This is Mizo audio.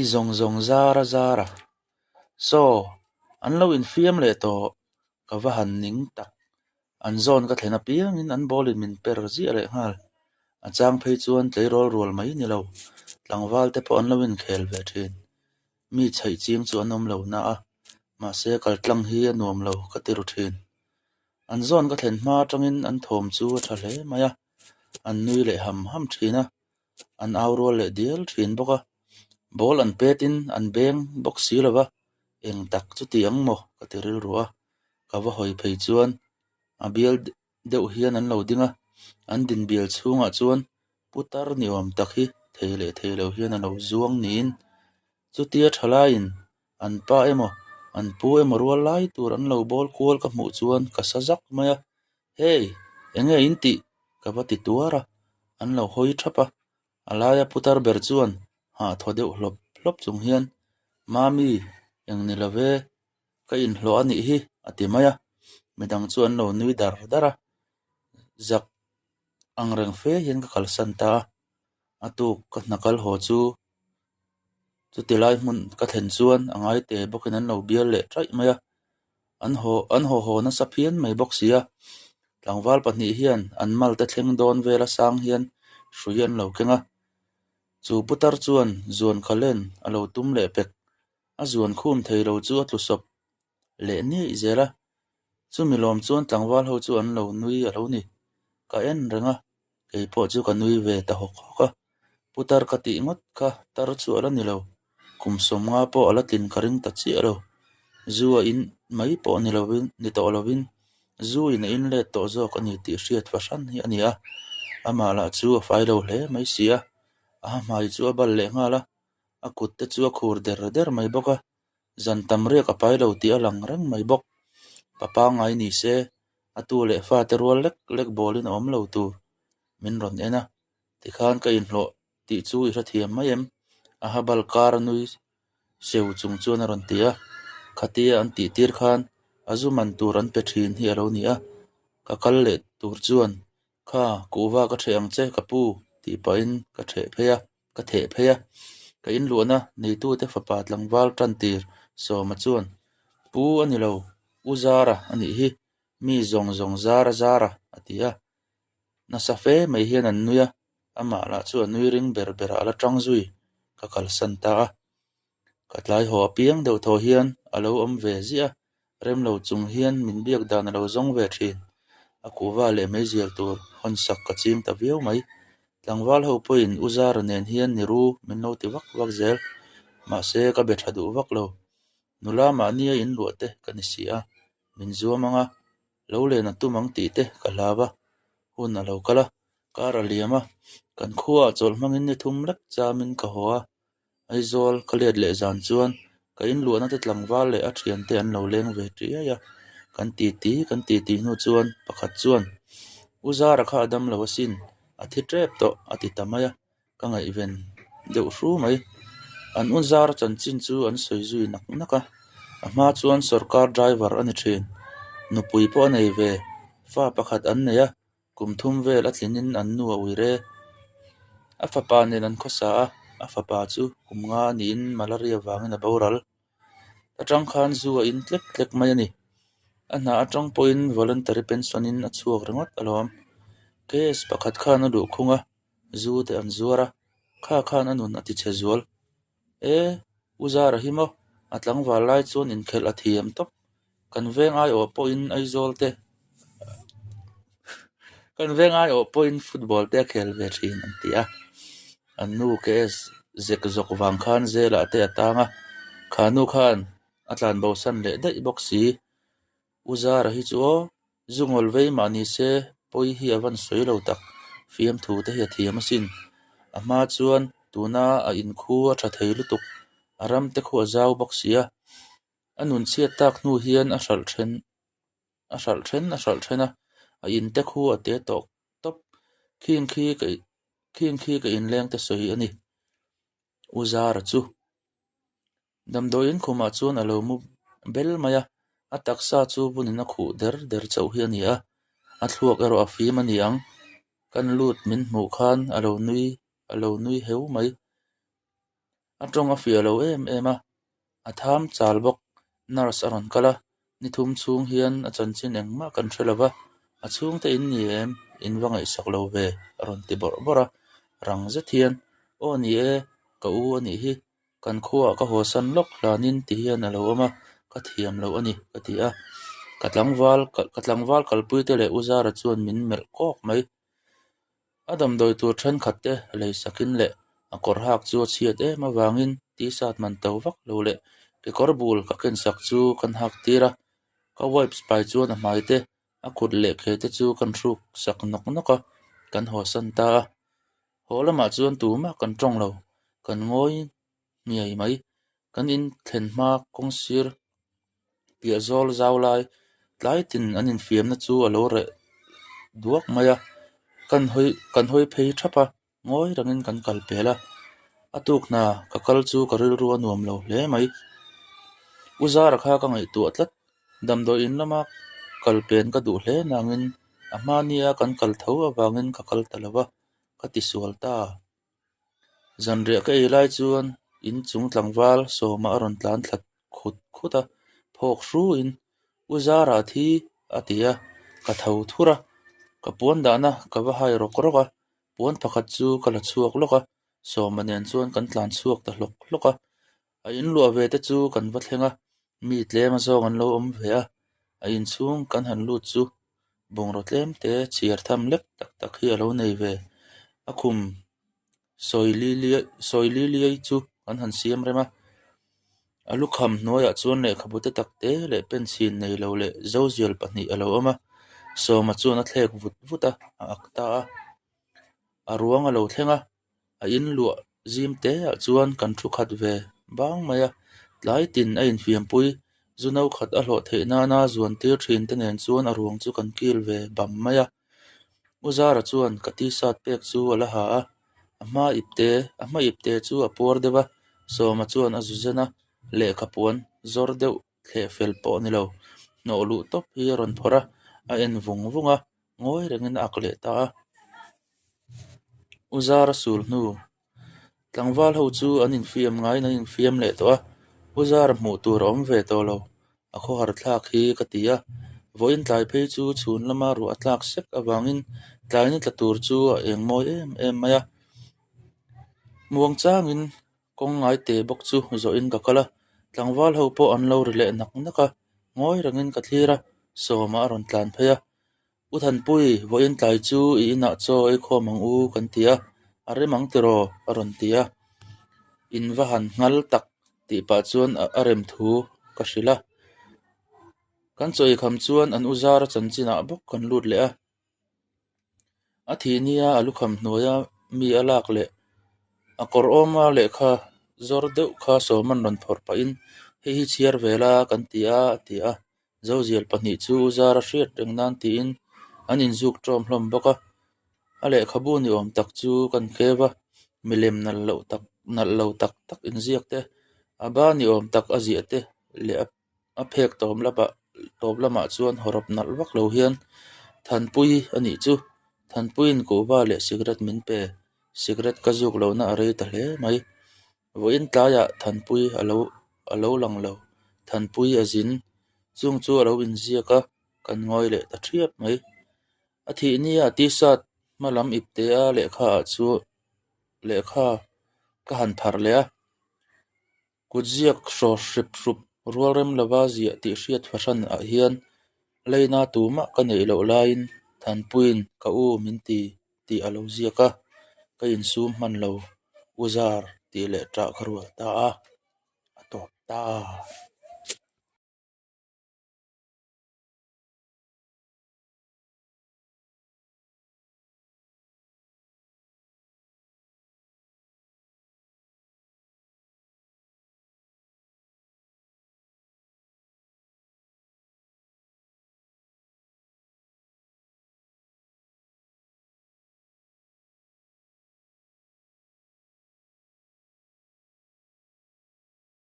zawng zawng zara zara. Saw, an lo infiam leh tawh, ka va han ning tak. An zawn ka thlen apiangin an ball in min per ziah leh nghal. A chang phei chuan tleirawl rual mai ni lo, tlangval te pawh an lo inkhel ve thin. Mi chhaih ching chu an awm lo na a, mahse kaltlang hi a nuam lo ka ti ru thin. An zawn ka thlen hma atangin an thawm chu a tha hle mai a, an nui leh ham ham thin a, an au rual leh dial thin bawk a. Ball an pet in an beng bawk si lo va, eng tak chu ti ang maw ka ti rilru a, ka va hawi phei chuan a bial deuh hian an lo ding a, an din bial chhungah chuan putar ni awm tak hi thei leh thei lo hian a lo zuang niin chutia thalaiin an pa emaw an pu emaw rual lai tur an lo bawl kual ka hmuh chuan ka sa zak mai a, Hey, enge in tih? ka va ti tuar a, an lo hawi thap a, a laia putar ber chuan hah thaw deuh hlawp hlawp chung hian Mami, eng ni lo ve, ka inhlawh a nih hi a ti mai a, midang chu an lo nui dar dar a, zak ang reng fe hian ka kalsan ta a, a tuk ka hna kal haw chu chuti lai hmun ka thlen chuan a ngai te bawkin an lo bial leh taih mai a, an haw an haw haw nasa phian mai bawk si a, tlangval pahnih hian an mal te thleng dawn vel a sang hian hrui an lo keng a, chu putar chuan zuan khalen a lo tum leh pek. A zuan khum thei lo chu a tlu sawp leh niaih zel a, chumi lawm chuan tlangval ho chu an lo nui a lo ni. Ka en reng a, kei pawh chu ka nui ve ta hawk hawk a, putar ka tih ngawt kha tar chu a la ni lo, kum sawmnga pawh a la tlin ka ring ta chiah lo. Zu a in mai pawh ni lovin ni tawh lovin zu in a in let tawh zawk a ni tih hriat fahran hi a ni a, amah lah chu a fai lo hle mai si a, a hmai chu a bal leh nghal a. A kut te chu a khur der der mai bawk a, zan tam riak a pai lo tih a lang reng mai bawk. Pa pangngai ni se, a tu leh fate rual lek lek bawlin a awm lo tur min rawn en a, tikhan ka inhlawh tih chu i hrethiam mai em? A habal kar a nui seu chung chuan a rawn ti a, khatia an tih tir khan a zu man tur an pe thin hi a lo ni a, ka kal leh tur chuan Kha, kuhva ka ṭheh ang che ka pu tih pahin ka ṭheh phei a, ka theh phei a. Ka inluahna neitute fapa tlangval ṭantir Sawma chuan, Pu a ni lo, U Zara a nih hi, mi zawng zawng Zara Zara a ti a. Nasa fe mai hian an nui a, amah lah chu a nui ring ber berah a la ṭang zui, ka kalsan ta a. Ka tlai haw apiang deuh thaw hian a lo awm ve ziah a, rem lo chung hian min biak dan a lo zawng ve thin. A kuhva leh meizial tur hawn sak ka ching ta viau mai. Tlangval ho pawhin U Zara nen hian ni ru min lo ti vak vak zel. Mahse ka be tha duh vak lo. Nula mahnia inluah te ka ni si a, min zuam ang a, lo len a tum ang tih te ka hlau a, hun a lo kal a, kar a liam a, kan khuaah chawlh hmangin ni thum lek chamin ka haw a. Aizawl ka let leh zan chuan ka inluahna te tlangval leh a thiante an lo leng ve tiai a, kan titi kan titi hnu chuan pakhat chuan U Zara kha a dam lo asin, a thi tep tawh a ti ta mai a, ka ngaihven deuh hru mai. An U Zara chanchin chu an sawi zui nak nak a, a hma chuan sawrkar driver a ni thin, nupui pawh a nei ve, fa pakhat an nei a. Kum thum vel a tlinin an nu a ui re. A fapa nen an khawsa a, a fapa chu kum nga niin malaria vangin a boral. Atang khan zu a in tlek tlek mai a ni. A hna atang pawhin voluntary pension in a chhuak ringawt alawm. Case pakhat khan a luh khung a, zu te an zuar a, kha khan a nun a ti chhe zual. E, U Zara hi maw? A tlangval lai chuan inkhelh a thiam tawp. Kan veng aiawh pawhin Aizawl te Kan veng aiawh pawhin football te a khel ve thin an ti a. An nu KS zek zawk vang khan zelah te a tang a, kha nu khan a tlanbosan leh daih bawk si. U Zara hi chu aw, zu ngawl vei mah ni se pawi hi a van sawi lo tak, fiamthu te hi a thiam asin. A hma chuan tuna a inkhu a tha thei lutuk, a ram te khu a zau bawk si a. A nun chhiat tak hnu hian a hralh then a hralh then a hralh then a, a in te khu a te tawh tawp. Khing khi ka khing khi ka inleng te sawi a ni. U Zara chu. Damdawiin khumah chuan a lo mu bel mai a, a taksa chu bunin a khuh der der chauh hi a ni a, a thluak erawh a fim a ni ang. Kan lut min hmuh khan a lo nui a lo nui heu mai. A tawng a fiah lo em em a, a tham chal bawk. Nurse a rawn kal a, ni thum chhung hian a chanchin engmah kan hre lo va, a chhungte in ni em? In va ngaihsak lo ve a rawn ti bawrh bawrh a, rang zet hian, Aw ni e, ka u a nih hi, kan khuaah ka hawsan lawk hlanin ti hian a lo awm a, ka thiam loh a ni ka ti a. Ka tlangval ka tlangval kalpuite leh U Zara chuan min melh kawk mai. A damdawi tur thenkhat te lei sakin leh a kawr hak chu a chhiat em avangin t-shirt man to vak lo leh kekawr bul ka ken sak chu kan hak tir a, ka wipes pai chuan a hmai te a kut leh ke te chu kan hruk sak nawk nawk a, kan hawsan ta a. Haw lamah chuan tumah kan tawng lo, kan ngawi hmiai mai. Kan in thlen hma kawng sir piah zawl zau lai tlai tin an infiamna chu a lo reh duak mai a, kan hawi kan hawi phei thap a, ngawi rengin kan kal pel a. A tuk hna ka kal chu ka rilru a nuam lo hle mai. U Zara kha ka ngaihtuah tlat, damdawi in lama kal pen ka duh hle nangin a hmania kan kal tho avangin ka kal ta lo va, ka tisual ta. Zanriah ka ei lai chuan in chung tlangval sawma a rawn tlan thla khut khut a, phawk hruin, U Zara thi a ti a, ka tho thur a, ka puan dahna ka va hai rawk rawk a, puan pakhat chu ka la chhuak lawk a, sawma nen chuan kan tlan chhuak ta hlawk hlawk a, a in luah ve te chu kan va thleng a, mi tlem azawng an lo awm ve a, a inchhung kan han lut chu bungraw tlem te chhiar tham lek tak tak hi a lo nei ve. A khum sawi sawi li liai chu kan han siam rem a, a lukham hnuaiah chuan lehkhabu te tak te leh pen chhin nei lo leh zozial pahnih a lo awm a, sawma chuan a thlek vut vut a, a ak ta a, a ruang a lo thleng a. A in luah zim te ah chuan kan thu khat ve bang mai a, tlai tin a infiampui zu no khat a hlawh theih nana zuan tir thin te nen chuan a ruang chu kan kil ve bam mai a. U Zara chuan ka t-shirt pek chu a la ha a, a hma ip te a hma ip te chu a puar deuh a, Sawma chuan a zu zen a, lehkha puan zawr deuh thleh fel pawh a ni lo, hnawh luh tawp hi a rawn phawrh a, a en vung vung a. Ngawi rengin a ak leh ta a. U Zara sul hnu tlangval ho chu an infiam ngaiin an infiam leh tawh a, U Zara hmuh tur a awm ve tawh lo, a khawhar thlak hi ka ti a. Vawiin tlai phei chu chhun lama ruah a tlak sek avangin tlai ni tla tur chu a eng mawi em em mai a. Muang changin kawng ngai te bawk chu zawhin ka kal a, tlangval ho pawh an lo ri leh nak nak a, ngawi rengin ka thlir a, Sawma a rawn tlan phei a. U Thanpui, vawiin tlai chu i inah chaw ei khawm ang u kan ti a, a rem ang tiraw? a rawn ti a. In va han nghal tak tih pah chuan a rem thu ka hrilh a. Kan chaw ei kham chuan an u zara chanchinah bawk kan lut leh a. A thih nia a lukham hnuaia mi a lak leh a kawr awma lehkha zawr deuh kha sawman rawn phawrh pahin hei hi chhiar ve la kan ti a a ti a. Zozial pahnih chu zara hriat reng nan tiin an inzuk ṭawm hlawm bawk a, a lehkhabu ni awm tak chu kan keu a, milem nalh loh tak nalh lo tak tak inziak te, a ba ni awm tak a ziah te leh a a phek tawp lamah tawp lamah chuan hawrawp nalh vak lo hian Thanpui a nih chu, Thanpuiin kuhva leh cigarette min pe, cigarette ka zuk lohna a rei ta hle mai. Vawiin tlaiah Thanpui a lo a lo lang lo, Thanpui a zin, chung chu a lo inziak a, kan ngawi leh ta thiap mai. A thih nia t-shirt hma lam ip te a lehkha ah chu lehkha ka han pharh leh a, kutziak hraw hrep hrup rual rem lova ziah tih hriat fahran ah hian leina tumah ka neih loh laiin Thanpuiin ka u min ti tih a lo ziak a, ka insum hman lo, u zar tih leh ṭah ka rual ta a, a tawp ta.